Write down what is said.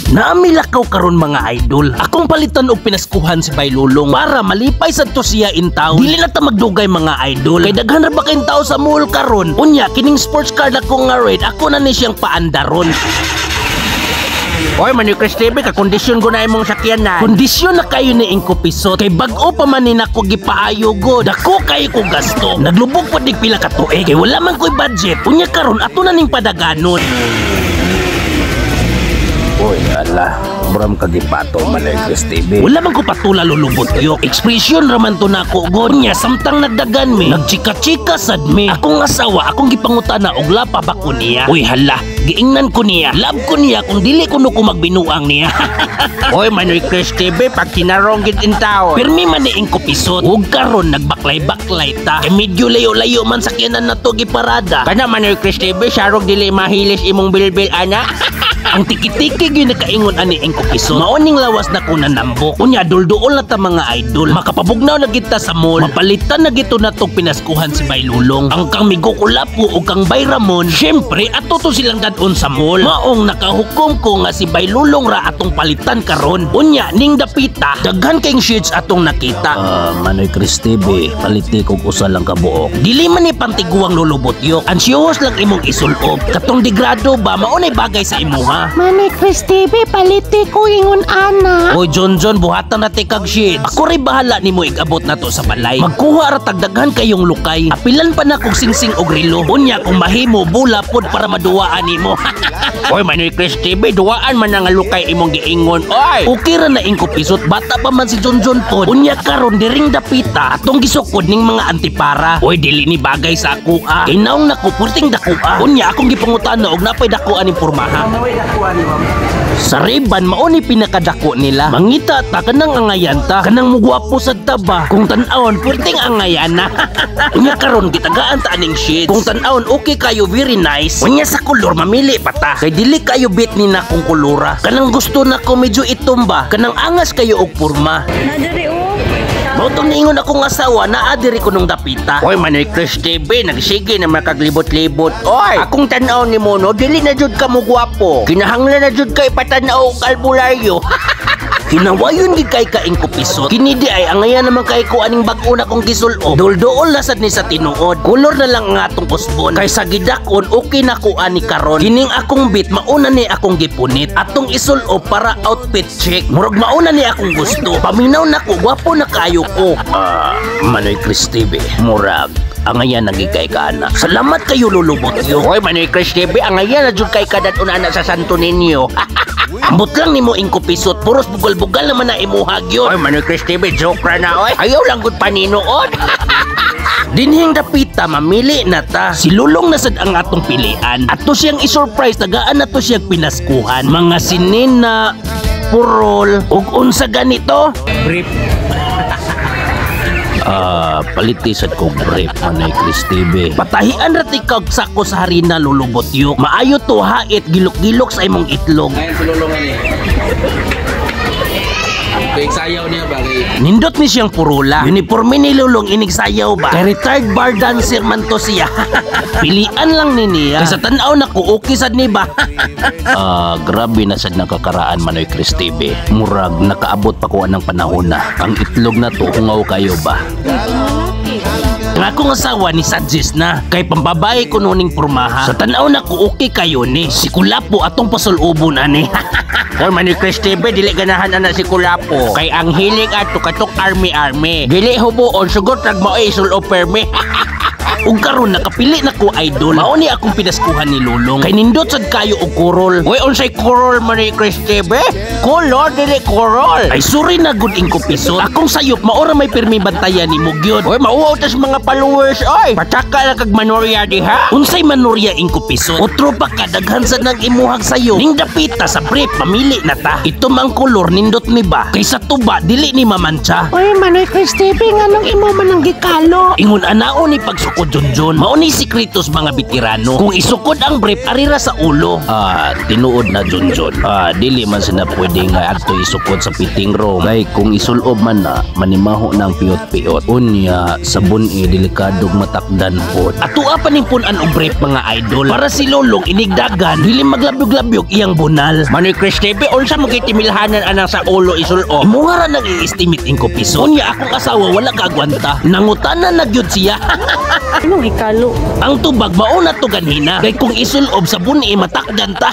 Naa mi lakaw karon, mga idol. Akong palitan og pinaskuhan si Bay Lulong para malipay sad to siya in town. Dili na ta magdugay, mga idol. Kay daghan ra ba kayong tao sa mall karon. Unya kining sports car na ko nga red, ako na ni siyang paandaron. Oy, Manoy Chris TV, ka-kondisyon ko na imong sakyan na. Kondisyon na kayo ni Ingko Pisot. Kay bag-o pa man ni nako gipaayo god. Dako kayo ko gasto. Naglubog pod nig pila ka tuig. Kay wala man ko'y budget. Unya karon ato na ning padaganon. Oy, ala, buram kagipato, Manoy Chris TV. Wala man ko patula, lulubot yo. Expression raman to nako god. Nya samtang nagdagan mi, nagchika-chika sad mi. Akong asawa, akong gipangutana og lapa ba ko niya. Uy hala, giingnan ko niya. Love ko niya kung dili kuno ko magbinuang niya. Oy, Manoy Chris TV, pag tinarong gid in taon. Pirmi man ni Ingko Pisot. Ug karon nagbaklay-baklay ta. Kay medyo layo-layo man sakyanan na to giparada. Kana, Manoy Chris TV, sarog dili mahilis imong bilbil ana. Ang tiki-tiki gyud nakaingon ani Ingko Pisot. Mao ning lawas na ko nanambok. Unya dulduol na ta, mga idol. Makapabugnaw na kita sa mall. Mapalitan na gito na tog pinaskuhan si Bay Lulong. Ang kang Migo Kulapo o kang Bay Ramon, syempre ato to silang dadon sa mall. Maong nakahukom ko nga si Bay Lulong ra atong palitan karon. Unya ning dapita, daghan kayong shades atong nakita. Ah, Manoy Chris TV, paliti kog usa lang ka buok. Dili man ni pantiguang, lulubot yok. Ansyos lang imong isulob. Katong degrado ba, maunay bagay sa imuha. Manoy Chris TV, paliti ko ingon ana. Oy John John, buhatan na tikag shades. Ako rin bahala nimo igabot na to sa balay. Magkuha ra tagdaghan kayong lukay. Apilan pa na kog singsing og relo. Unya kung mahimo bula pod para maduwaan nimo. Oy, Manoy Chris TV, duwaan man na nga lukay imong giingon. Oy! Okay ra na, Ingko Pisot, bata pa man si John John pod. Unya karon diring dapita atong gisukod ning mga antipara. Oy, dili ni bagay sa ako ah. Kay naong nako purting dako ah. Unya akong gipangutana og napay dako aning pormaha. Sa Ray-Ban mao ni pinakadako nila. Mangita ta kanang angayan ta, kanang mugwapo sad ta ba. Kung tan-awon purting angayan na. Unya karon gitagaan ta aning shades. Kung tan-awon okay kayo, very nice. Unya sa kolor mamili pa ta. Kay dili kayo bit ni na kung kolora. Kanang gusto nako medyo itom ba. Kanang angas kayo og porma. Nadiri oh. Mao tong niingon akong asawa naa diri ko nung dapita. Oy, Manoy Chris TV, nagsige na makaglibot-libot. Oy, akong tan-aw ni mo no, dili na jud ka mo gwapo. Kinahanglan na jud kay patanaw og albularyo. Hinawayon gid kay ka, Ingko Pisot. Kini di ay angayan naman kay ko aning bag-o na kong gisulob. Dulduol na sad ni sa tinuod. Kolor na lang ang atong usbon. Kay sa gidakon okay na ko ani karon. Kining akong bit mauna ni akong gipunit. Atong isulob para outfit check. Murag mauna ni akong gusto. Paminaw na ko, gwapo na kaayo ko. Ah, Manoy Chris TV, murag angayan nagi kay ka ana. Salamat kayo, lulubot yo. Oy, Manoy Chris TV, angayan na jud kay kadat ana sa Santo Niño. Ambot lang nimo, Ingko Pisot, puros bugal-bugal naman na imuhag yun. Oy, Manoy Chris TV, joke ra na oy. Ayaw lang gud paninuod. Dinhing dapita mamili na ta. Si Lulong na sad ang atong pilian. Ato siyang i-surprise, tagaan na to siyang pinaskuhan. Mga sinina, purol, ug unsa ganito? Brief. Ah, paliti sad kog brief, Manoy Chris TV. Patahian ra ti kag sako sa harina, lulubot yok. Maayo to hait gilok-gilok sa imong itlog. Ngayon si Lulong ani. Kay sayaw niya ba kay Nindot ni siyang purula. Uniforme ni Lulong inig sayaw ba? Kay retired bar dancer man to siya. Pilian lang ni niya. Kay sa tan-aw na ko okay sad ni ba? Ah, grabe na sad nakakaraan, Manoy Chris TV. Murag nakaabot pa ko anang panahon na. Ang itlog na to hungaw kayo ba? Ang akong asawa ni suggest na kay pambabae ko nuning pormaha. Sa tan-aw na ko okay kayo ni. Si Kulapo atong pasulubon ani. Oy, Manoy Chris TV, dili ganahan ana si Kulapo. Kay ang hilig ato katok army army. Dili hubuon sugot rag mao isulob permi. Ug karon nakapili na ko, idol. Mao ni akong pinaskuhan ni Lulong. Kay nindot sad kayo og kurol. Uy, unsay kurol, Manoy Chris TV? Kulor dili kurol. Ay sorry na gud, Ingko Pisot. Akong sayop maora may pirmi bantayan nimo gyud. Uy, mauwaw tas mga followers oy. Pataka lang kag manorya diha. Unsay manorya, Ingko Pisot? Otro pa ka daghan sa nang imuhag sayo. Ning dapita sa brief mamili na ta. Ito mang kolor nindot ni ba? Kay sa tuba dili ni mamantsa. Oy, Manoy Chris TV, nganong imo man ang gikalo? Ingon anao ni pagsukod. Junjun. Mao ni sikreto sa mga veterano. Kung isukod ang brief, arira sa ulo. Ah, tinuod na, Junjun. Ah, dili man sila pwede nga adto isukod sa fitting room. Kay kung isulob man na, manimaho na ang piyot-piyot. Unya, sa buni, delikadog matakdan pod. Atua pa ning punan og brief, mga idol. Para si Lolong inigdagan, dili maglabyog-labyog iyang bunal. Manoy Chris TV, unsa mo gitimilhanan anang sa ulo isulob? Imo nga ra nang i-estimate ko piso. Unya akong asawa wala kaagwanta. Nangutana na gyud siya. Anong ikalo? Ang tubag mao na to ganhina. Kay kung isulob sa buni, matakdan ta.